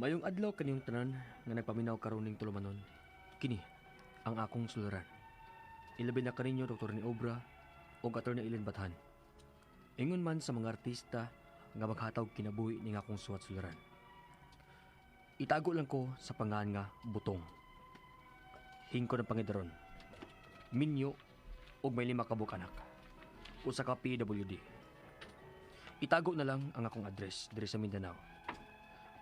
Mayong adlaw kaniyong tanan nga nagpaminaw karon ning tulumanon. Kini ang akong suluran. Ilabi na kaninyo Dr. ni Obra o Atty. Ilin Bathan. Ingon man sa mga artista nga maghatag kinabuhi ning akong suwat suluran. Itago lang ko sa pangan nga Butong. Hingko ng pangidaron. Minyo og may 5 ka buok anak. Usa ka PWD. Itago na lang ang akong address diri sa Mindanao.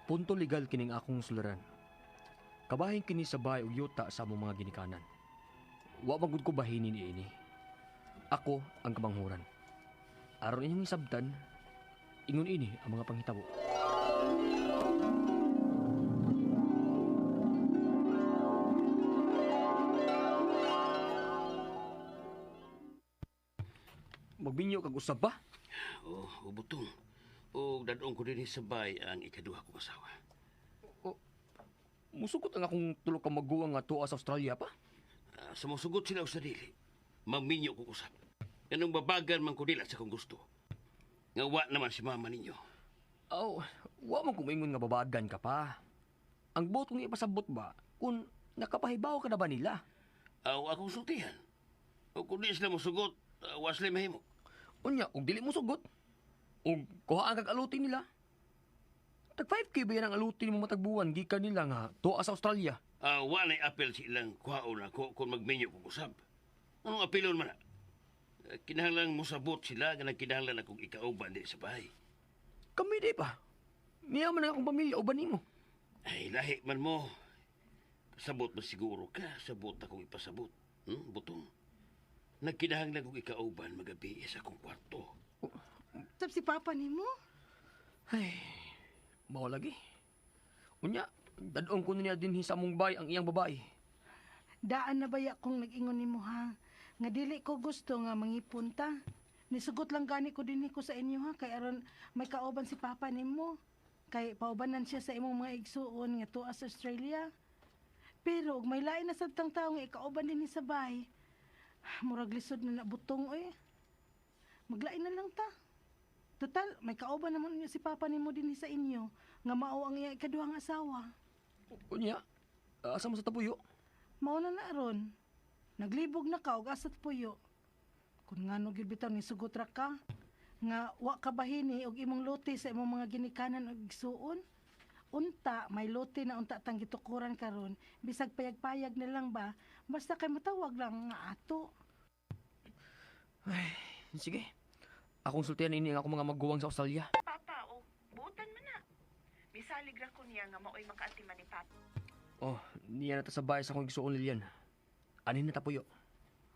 Punto legal kining akong suluran. Kabahin kini sa bahay ug yuta sa among mga ginikanan. Wa man gud ko bahinin niini. Ako ang kamanghuran. Aron inyong isabtan, ingon ini ang mga panghitabo. Magbinyo kag usab ba? Oh, Butong. O dadong ko dinhi sa bay ang ikaduha kong asawa. Oh, musugot ang akong tulo ka maguwang nga tuwa sa Australia pa? Sa musugot sila sa dili, maminyo ko usab. Ganong babagan man ko nila sa kong gusto. Nga wa naman si mama ninyo. Oh, wa man kumingon nga babagan ka pa. Ang buot kong ipasabot ba, kung nakapahibaw ka na ba nila? Aw, akong sultihan. O kung di sila musugot, wa sila mahimo. Unya, og dili mo sugot, og kuhaan kag aluti nila. Tag 5K ba yan ang aluti mo matagbuwan gikan nila nga tuwa sa Australia? Wa na'y apel sa ilang kuhaon ako kung magminyo kong usab. Anong apelon man na? Kinahanglan mosabot sila nga nagkinahanglan akong ikauban di sa bahay. Kami di pa. Niya man ang akong pamilya uban nimo. Ay, lahi man mo. Sabot man siguro ka. Sabot akong ipasabot. Butong. Nagkinahanglan kong ikauban magabi sa akong kwarto. Sab si Papa nimo? Ay, mao lagi. Unya, dadong ko niya dinhi sa among bay ang iyang babae. Daan na baya kong nag-ingon nimo ha. Nga dili ko gusto nga mangipon ta. Nisugot lang gani ko dinhi ko sa inyo ha kay aron may kauban si Papa nimo. Kay paubanan siya sa imong mga igsuon nga tuwa sa Australia. Pero og may lain na sad tang tawo nga ikauban dinhi sa bay. Murag lisod na nabutong oy. Maglain na lang ta. Total, may kauban naman niya si Papa nimo dinhi sa inyo nga mao ang iya ikaduhang asawa. Unya, asa mo sa tapuyo? Mao na na aron. Naglibog na ka og asa tapuyo. Kun ngano gyud bitaw ni sugot ra ka nga wa ka bahini og imong lote sa imong mga ginikanan og igsuon. Unta may lote na unta tang gitukuran karon, bisag payag-payag na lang ba, basta kay matawag lang nga ato. Ay, sige. Akong sultihan ini ang akong mga maguwang sa Australia. Papa, o buutan man na. Misalig ra ko niya nga maoy makaatiman ni Papa. Oh, niya na ta sa bahay sa akong igsuon, Lilian. Anin na tapuyo?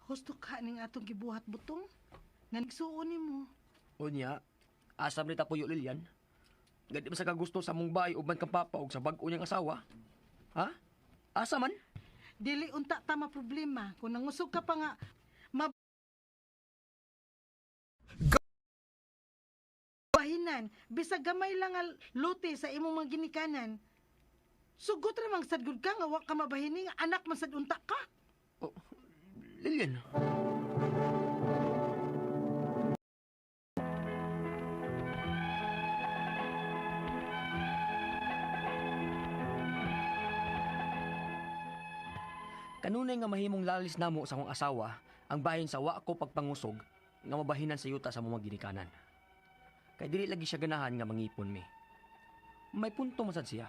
Husto ka ning atong gibuhat, Butong. Nga igsuon nimo. Unya, asam ni tapuyo, Lilian. Gadi man sa kagusto sa mong bahay uban kang papa og sa bag-o niyang asawa. Ha? Asa man? Dili unta tama problema kung nangusog ka pa nga bahinan bisag gamay lang nga luti sa imong mga ginikanan. Sugot ra mang sad gud ka nga wa ka mabahini nga anak man sad unta ka. Oh, Lilian. Kanunay nga mahimong lalis namo sa akong asawa ang bahin sa wa ko pagpangusog nga mabahinan sa yuta sa mga ginikanan. Kay dili lagi siya ganahan nga mangipon mi. May punto man sad siya.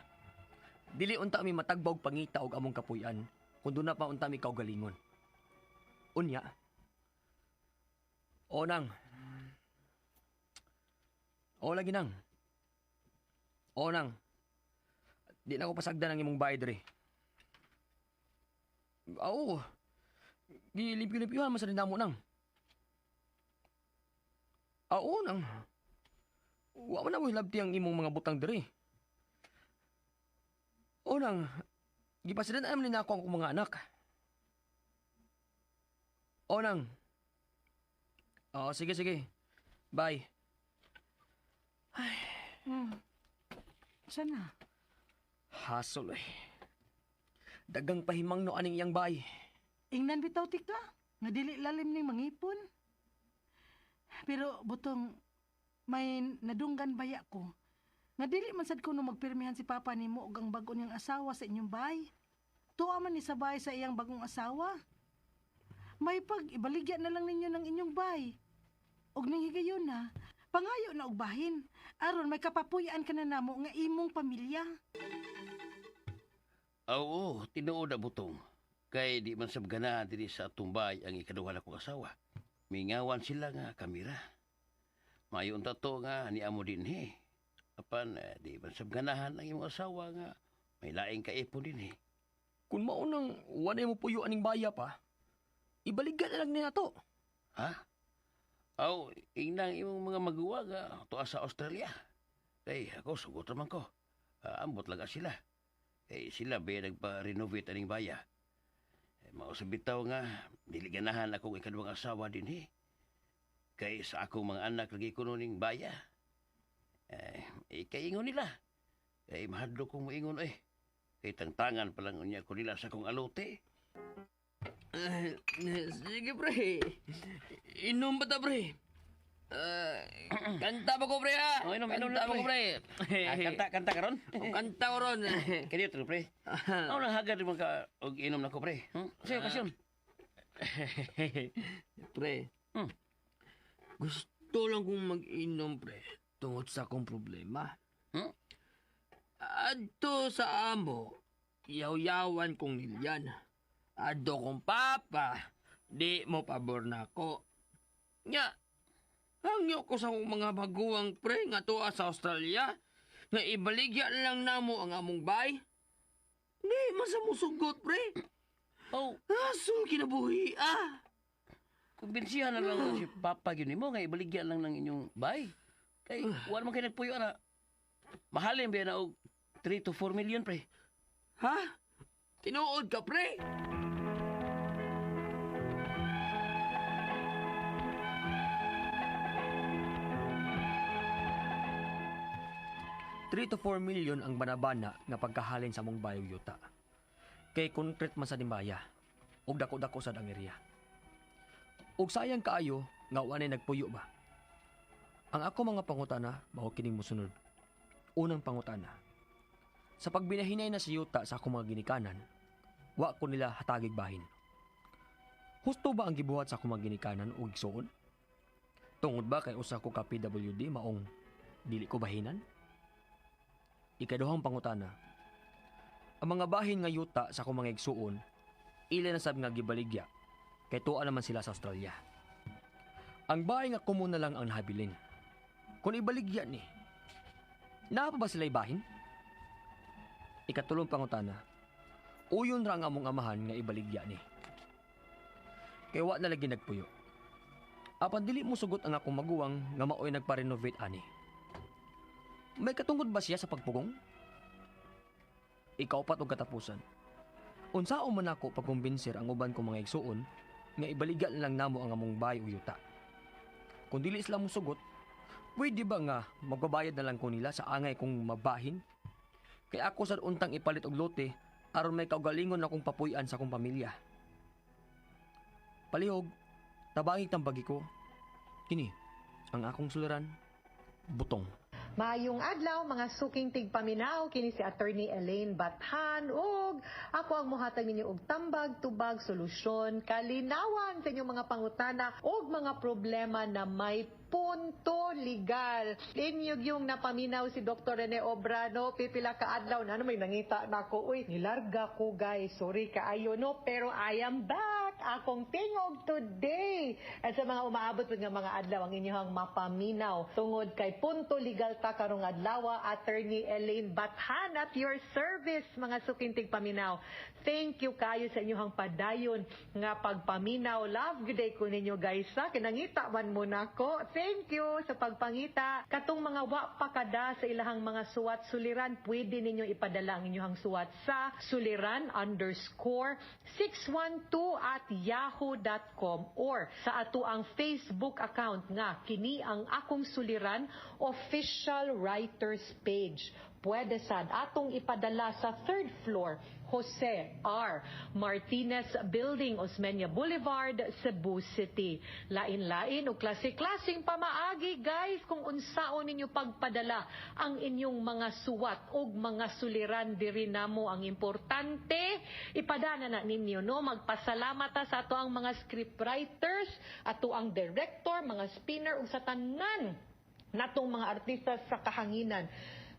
Dili unta mi matagbaw og pangita og among kapuy-an kun duna pa unta mi kaugalingon. Unya. O nang. O lagi nang. O nang. Di na ko pasagdan ang imong bayad diri. Oo. Gilimpyo-limpyohan man sa dinamo nang. Oo nang. Wa man na mo hilabti ang imong mga butang diri. O nang, gipasidan naman ni ako ang akong mga anak. O nang. Oo, sige, sige. Bye. Ay. Sana? Hasol eh. Dagang pahimang no aning iyang bay. Ingnan bitaw ti ka. Nga dili lalim ning mangipon. Pero Butong, may nadunggan baya ko. Nga dili man sad kuno magpirmihan si papa nimo og ang bag-o niyang asawa sa inyong bahay. Tuwa man ni sa bahay sa iyang bagong asawa. May pag ibaligya na lang ninyo ng inyong bahay. Og ning higayon na, pangayo na og bahin. Aron may kapapuy-an ka na namo nga imong pamilya. Oo, tinuod na, Butong. Kay di man sab ganahan diri sa atong bahay ang ikaduha na kong asawa. Mingawan sila nga kamera. Maayo unta to nga niamo dinhi. Apan di man sab ganahan ang imong asawa nga may laing kaipon dinhi. Kung mao nang wanay mo puyo aning baya pa, ibaligya na lang ni nato. Ha? Aw, ingnang imong mga maguwang nga tuwa sa Australia. Kay ako sugot raman ko. Ambot lang sila. Kay sila ba nagpa-renovate aning baya. Eh, mao sa bitaw nga dili ganahan akong ikaduhang asawa dinhi. Kay sa akong mga anak lagi kuno ning baya. Eh, kay ingon nila. Kay mahadlok kong moingon eh. Kay tangtangan pa lang unya ko nila sa akong alote. Sige, pre. Inom ba ta, pre? Kanta pa ko, pre, ha? Oh, inom, inom Kanta na, pa ko, pre. Ah, kanta, kanta karon. Oh, kanta ko ron. Kaya dito, pre. Ako nang hagad mo ka og inom na ko, pre. Sa'yo, okasyon. Pre. Gusto lang kong mag-inom, pre. Tungod sa akong problema. Adto sa amo, yaw-yawan kong nilyan. Adto kong papa, di mo pabor na ako. Nya, hangyo ko sa akong mga maguwang, pre, nga tuwa sa Australia, nga ibaligya lang namo ang among bay. Di, masa mo sugot, pre. Oh, Asol kinabuhi, ah. Kumbinsihan na lang si Papa gyud nimo nga ibaligya lang ng inyong bay. Kay wala man kay nagpuyo ana. Mahalin ba na og 3 to 4 million, pre. Ha? Tinuod ka, pre? 3 to 4 million ang banabana nga pagkahalin sa among bayog yuta. Kay concrete man sa dimbaya ug dako-dako sad ang area. Ug sayang kaayo nga wa nay nagpuyo ba. Ang ako mga pangutana mao kining mosunod. Unang pangutana. Sa pagbinahinay na sa yuta sa akong mga ginikanan, wa ko nila hatagig bahin. Husto ba ang gibuhat sa akong mga ginikanan ug igsuon? Tungod ba kay usa ko ka PWD maong dili ko bahinan? Ikaduhang pangutana. Ang mga bahin nga yuta sa akong mga igsuon, ila na sab nga gibaligya kay tuwa naman sila sa Australia. Ang bahay nga kumo na lang ang nahabilin. Kung ibaligya ni, naa pa ba sila bahin? Ikatulong pangutana, uyon ra ang among amahan nga ibaligya ni. Kay wa na lagi nagpuyo. Apan dili mo sugot ang akong maguwang nga maoy nagpa-renovate ani. May katungod ba siya sa pagpugong? Ikaupat og katapusan. Unsaon man ako pagkumbinser ang uban kong mga igsuon nga ibaligya na lang namo ang among bahay o yuta? Kung dili sila mosugot, pwede ba nga magbabayad na lang ko nila sa angay kong mabahin? Kay ako sad untang ipalit og lote aron may kaugalingon akong papuy-an sa akong pamilya. Palihog, tabangi tambagi ko. Kini, ang akong suliran, Butong. Maayong adlaw mga suking tigpaminaw, kini si Attorney Elaine Bathan ug ako ang mohatag ninyo og tambag, tubag, solusyon, kalinawan sa inyong mga pangutana ug mga problema na may punto legal. Inyog yung napaminaw si Dr. Rene Obrano, pipila ka adlaw na ano may nangita nako. Uy, nilarga ko, guys. Sorry kaayo, no, pero I am back. Akong tingog today. At sa mga umaabot pud nga mga adlaw ang inyong mapaminaw tungod kay punto legal ta karong adlaw, Attorney Elaine Bathan at your service, mga suking tigpaminaw. Thank you kayo sa inyong padayon nga pagpaminaw. Love good day ko ninyo, guys. Sa kinangita man mo nako. Thank you sa pagpangita. Katong mga wa pa kada sa ilahang mga suwat suliran, pwede ninyo ipadala ang inyong suwat sa suliran_612@yahoo.com or sa ato ang Facebook account nga kini ang Akong Suliran Official Writers Page. Pwede sad atong ipadala sa third floor, Jose R. Martinez Building, Osmeña Boulevard, Cebu City. Lain-lain o klase-klaseng pamaagi, guys, kung unsaon ninyo pagpadala ang inyong mga suwat og mga suliran diri namo. Ang importante, ipadana na ninyo, no? Magpasalamat ta sa ato ang mga scriptwriters, ato ang director, mga spinner ug sa tanan natong mga artista sa kahanginan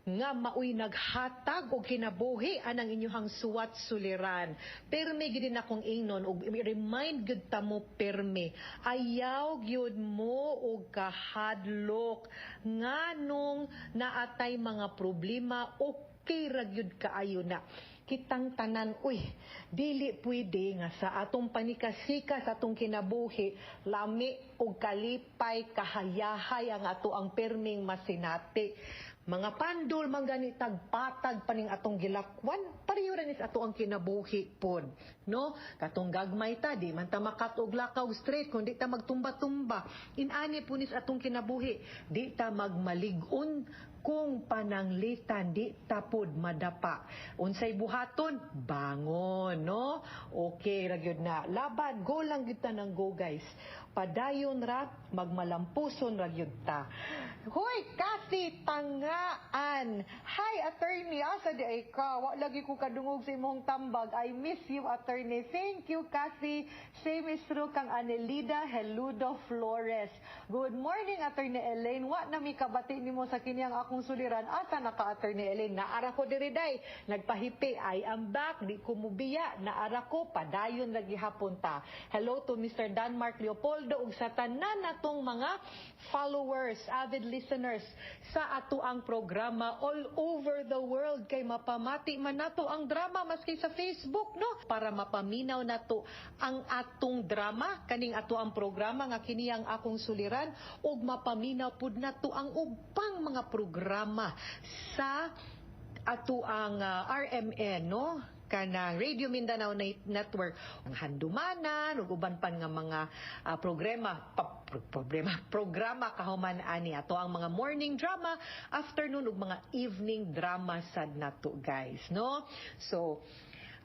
nga maoy naghatag og kinabuhi anang inyuhang suwat suliran. Permi gid akong ingnon og remind gud ta mo permi. Ayaw gyud mo og kahadlok nganong naatay mga problema, okay ra gyud kaayo na kitang tanan. Uy, dili pwede nga sa atong panikasika sa atong kinabuhi, lami og kalipay, kahayahay ang ato ang perming masinati. Mga pandol man gani, tagpatag paning atong gilakwan, pareho ra ni sa ato ang kinabuhi pod, no? Katong gagmay ta, di man ta makat-og lakaw straight kundi ta magtumba-tumba. Inani po ni sa atong kinabuhi, di ta magmalig-on kung pananglitan di ta pod madapa. Unsay buhaton? Bangon, no? Okay ra gyud na. Laban, go lang gyud ta ng go, guys. Padayon ra, magmalampuson ra gyud ta. Hoy, Kathy Tangaan. Hi, Attorney. Asa di ay ka? Wa lagi ko kadungog sa imong tambag. I miss you, Attorney. Thank you, Kathy. Same is true kang Anelida Heludo Flores. Good morning, Attorney Elaine. Wa na mi kabati nimo sa kiniyang akong suliran. Asa na ka, Attorney Elaine? Naara ko diri day. Nagpahipi. I am back. Di ko mubiya. Naara ko. Padayon lagi hapon ta. Hello to Mr. Danmark Leopoldo ug sa tanan natong mga followers, avid listeners sa ato ang programa all over the world kay mapamati man nato ang drama maski sa Facebook, no, para mapaminaw nato ang atong drama, kaning ato ang programa nga kini ang akong suliran, ug mapaminaw pud nato ang ubang mga programa sa ato ang RMN, no, kanang Radio Mindanao Network, ang Handumanan ug uban pa nga mga programa pa, problema programa kahuman ani ato ang mga morning drama, afternoon ug mga evening drama sad nato, guys, no? So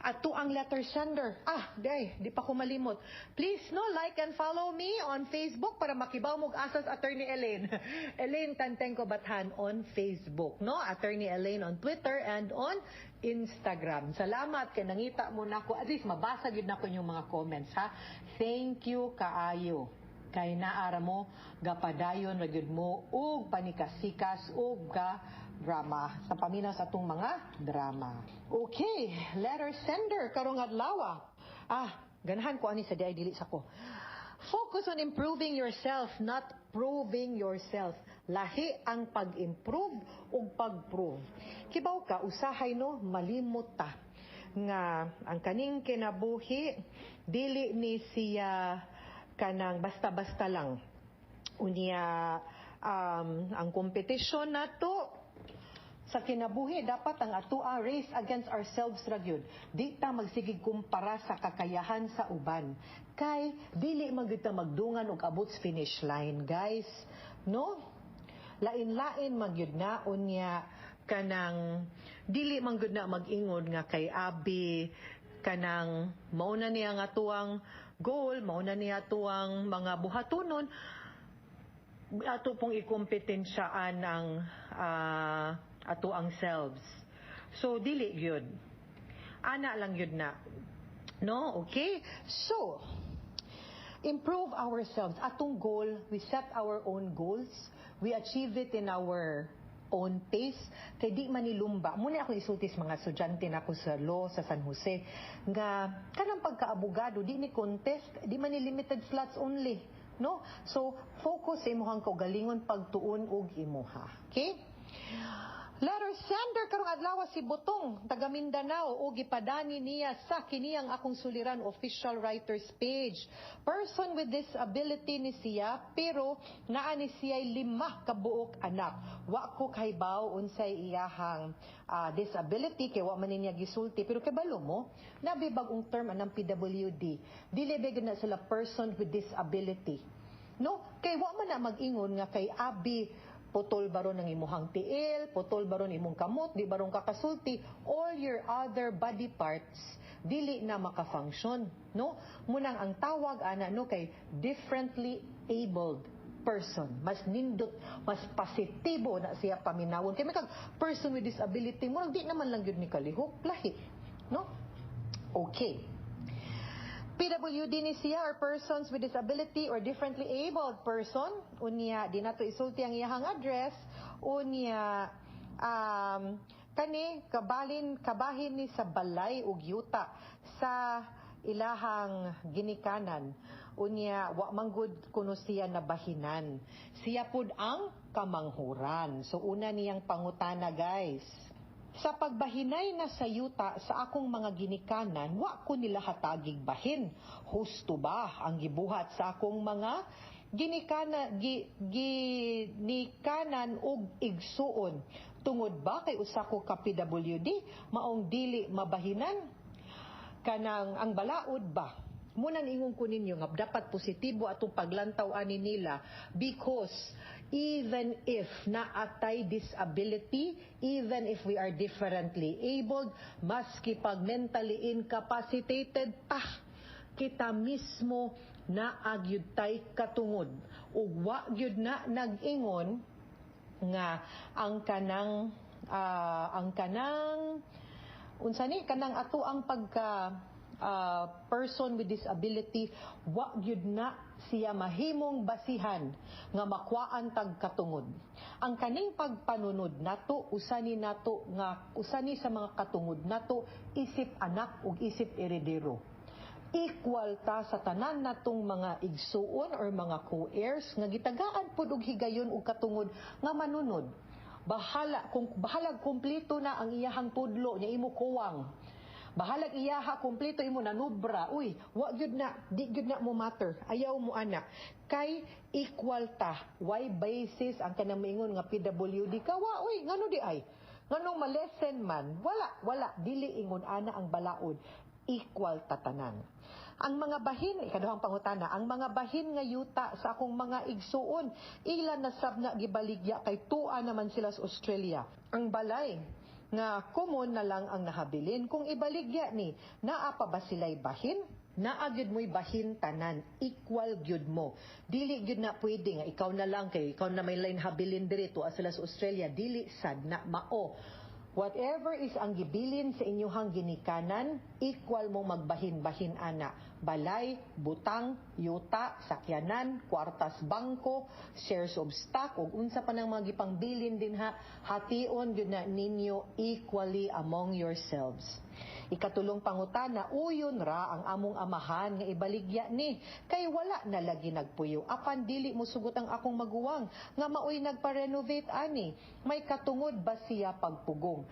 ato ang letter sender. Ah, day, di pa ko malimot. Please, no, like and follow me on Facebook para makibaw mo asas Attorney Elaine. Elaine Tantengco Bathan on Facebook, no? Attorney Elaine on Twitter and on Instagram. Salamat kay nangita mo nako. At least mabasa gyud nako inyong mga comments, ha. Thank you kaayo. Kay naara mo, gapadayon ra gyud mo ug panikasikas ug ga drama sa paminaw sa atong mga drama. Okay, letter sender karong adlaw. Ah, ganahan ko ani sa diay dili sa ko. Focus on improving yourself, not proving yourself. Lahi ang pag-improve ug pag-prove. Kibaw ka, usahay, no, malimot ta nga ang kaning kinabuhi dili ni siya kanang basta-basta lang. Unya ang kompetisyon nato sa kinabuhi dapat ang atoa race against ourselves ra gyud. Di ta magsigig kumpara sa kakayahan sa uban kay dili man gyud ta magdungan og abot sa finish line, guys, no? Lain-lain man gyud na. Unya kanang dili man gyud na mag-ingon nga kay abi kanang mauna niya nga tuang goal, mauna niya tuang mga buhatonon, ato pong ikompetensyahan ang ato ang selves. So dili gyud. Ana lang gyud na. No? Okay? So, improve ourselves. Atong goal, we set our own goals. We achieve it in our own pace. Kay di man nilumba. Muna ako isulti sa mga estudyante nako sa law sa San Jose nga kanang pagkaabogado di ni contest, di man ni limited slots only. No? So, focus sa imuhang kaugalingon, pagtuon og imuha. Okay? Letter sender karong adlaw si Botong taga Mindanao ug gipadani niya sa kiniyang akong suliran official writers page. Person with disability ni siya pero naa ni siya lima ka buok anak. Wa ko kahibaw unsay iyahang disability kay wa man niya gisulti, pero kabalo mo nabi bag-ong term anang PWD. Dili ba na sila person with disability. No? Kay wa man na mag-ingon nga kay abi Putol baron ang imuhang tiil, putol baron imong kamot, di baron kakasulti, all your other body parts dili na maka-function, no? Munang ang tawag ana, no, kay differently abled person. Mas nindot, mas positibo na siya paminawon. Kay may kag person with disability, murag di naman lang gyud ni kalihok, lahi, no? Okay. PWD ni siya or persons with disability or differently abled person. Unya, di nato isulti ang iyahang address. Unya, kani kabalin kabahin ni sa balay ug yuta sa ilahang ginikanan. Unya, wa manggod kuno siya nabahinan. Siya pud ang kamanghuran. So una niyang pangutana, guys. Sa pagbahinay na sa yuta sa akong mga ginikanan, wa ko nila hatagig bahin. Husto ba ang gibuhat sa akong mga ginikanan og igsuon? Tungod ba kay usa ko ka PWD, maong dili mabahinan? Kanang ang balaod ba? Muna ingon ko ninyo nga dapat positibo atong paglantaw ani nila because even if naatay disability, even if we are differently abled, maski pag mentally incapacitated pa, kita mismo naa gyud tay katungod. Ug wa gyud na nag-ingon nga ang kanang unsa ni, kanang ato ang pagka person with disability, wa gyud na siya mahimong basihan nga makuhaan tag katungod. Ang kaning pagpanunod nato, usa ni nato nga usa ni sa mga katungod nato isip anak ug isip eredero. Equal ta sa tanan natong mga igsuon or mga co-heirs nga gitagaan pud og higayon og katungod nga manunod. Bahala kung bahalag kumpleto na ang iyahang tudlo nya, imo kuwang. Bahalag iyaha kumpleto, imo nanubra. Uy, wa gyud na, di gyud na mo matter. Ayaw mo ana. Kay equal ta. Why basis ang kanang maingon nga PWD ka? Wa, uy, ngano di ay? Nganong malesen man? Wala, wala. Dili ingon ana ang balaod. Equal tatanan. Ang mga bahin, ikaduhang pangutana, ang mga bahin nga yuta sa akong mga igsuon, ila na sab na gibaligya kay tua naman sila sa Australia? Ang balay nga common na lang ang nahabilin, kung ibaligya ni, naa pa ba sila'y bahin? Naa gyud mo'y bahin tanan, equal gyud mo. Dili gyud na pwede nga ikaw na lang kay ikaw na may line habilin diri, tuwa sila sa Australia, dili sad na mao. Whatever is ang gibilin sa inyuhang ginikanan, equal mo magbahin-bahin ana. Balay, butang, yuta, sakyanan, kwartas bangko, shares of stock, ug unsa pa nang mga gipangbilin din ha, hation gyud na ninyo equally among yourselves. Ikatulong pangutana, uyon ra ang among amahan nga ibaligya ni, kay wala na lagi nagpuyo. Apan dili mo sugot ang akong maguwang, nga maoy nagpa-renovate ani. May katungod ba siya pagpugong?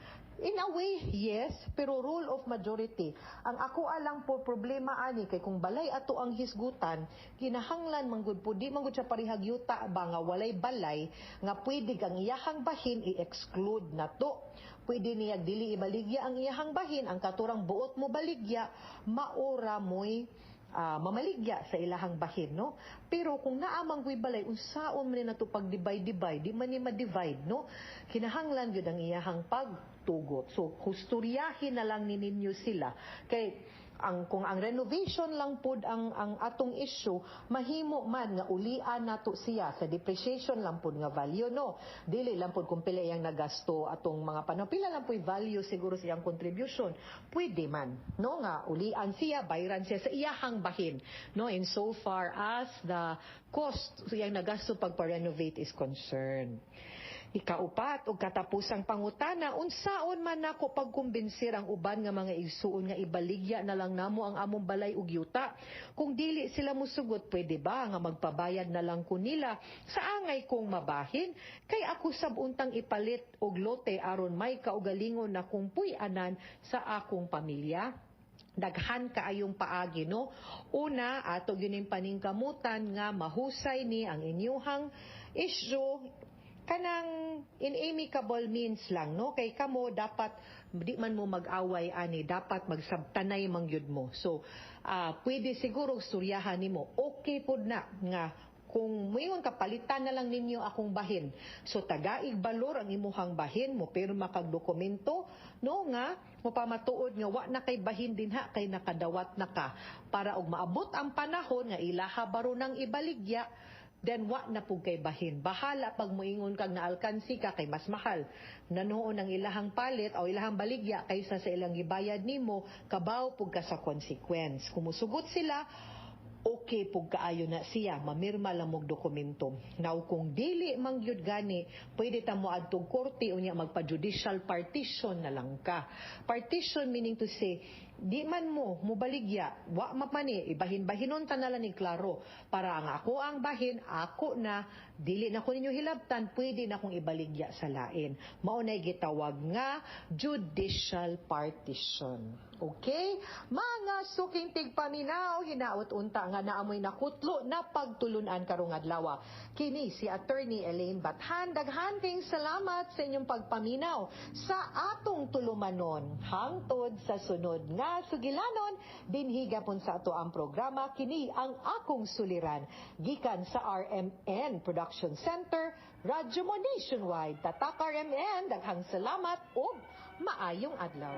In a way, yes, pero rule of majority. Ang ako alang po problema ani kay kung balay ato ang hisgutan, kinahanglan manggod po di manggod siya parihag yuta ba nga walay balay nga pwede ang iyahang bahin i-exclude na to. Pwede niya dili ibaligya ang iyahang bahin, ang katurang buot mo baligya, maora mo'y mamaligya sa ilahang bahin, no? Pero kung naamang kuy balay, unsaon man ni nato pag divide divide, di man ni ma-divide, no? Kinahanglan gyud ang iyahang pagtugot. So husturyahin na lang ni ninyo sila kay ang kung ang renovation lang pod ang atong issue, mahimo man nga ulian nato siya sa depreciation lang pod nga value, no? Dili lang pod kung pila iyang nagasto atong mga panahon, pila lang po'y value siguro sa iyang contribution. Pwede man, no, nga ulian siya, bayran siya sa iyahang bahin, no, in so far as the cost sa iyang nagasto pagpa-renovate is concerned. Ikaupat og katapusang pangutana, unsaon man nako pagkumbensir ang uban nga mga igsuon nga ibaligya na lang namo ang among balay ug yuta? Kung dili sila musugot, pwede ba nga magpabayad na lang ko nila sa angay kong mabahin? Kay ako sab untang ipalit og lote aron may kaugalingon na kong puy-anan sa akong pamilya. Daghan kaayong paagi, no? Una, ato gining paningkamutan nga mahusay ni ang inyuhang issue kanang in amicable means lang, no? Kay kamo dapat di man mo mag-away ani, dapat magsabtanay man gyud mo. So pwede siguro suryahan nimo, okay pud na nga Kung muingon ka, "Palitan na lang ninyo akong bahin." So tagaig balor ang imuhang bahin, mo pirma kag dokumento, no, nga mopamatuod nga wa na kay bahin dinha kay nakadawat na ka, para og maabot ang panahon nga ilaha baro nang ibaligya, then wa na pug kay bahin. Bahala pag muingon kag naalkansi ka kay mas mahal na noon ang ilahang palit o ilahang baligya kaysa sa ilang gibayad nimo, kabaw pug ka sa consequence. Kung musugot sila, okay pug kaayo na siya, mamirma lang mog dokumento. Now, kung dili man gyud gani, pwede ta mo adtog korte, unya magpa-judicial partition na lang ka. Partition meaning to say, di man mo mubaligya, wa mapani, ibahin-bahinon ta na lang ni klaro para ang ako ang bahin, ako na, dili na ko ninyo hilabtan, pwede na akong ibaligya sa lain. Mao nay gitawag nga judicial partition. Okay? Mga suking tigpaminaw, hinaot unta nga naamoy nakutlo na pagtulunan karong adlaw. Kini si Attorney Elaine Bathan. Daghan kayong salamat sa inyong pagpaminaw sa atong tulumanon. Hangtod sa sunod nga sugilanon, dinhi gapon sa ato ang programa, kini ang akong suliran. Gikan sa RMN Production Center, Radyo Mo Nationwide. Tatak RMN, daghang salamat ug maayong adlaw.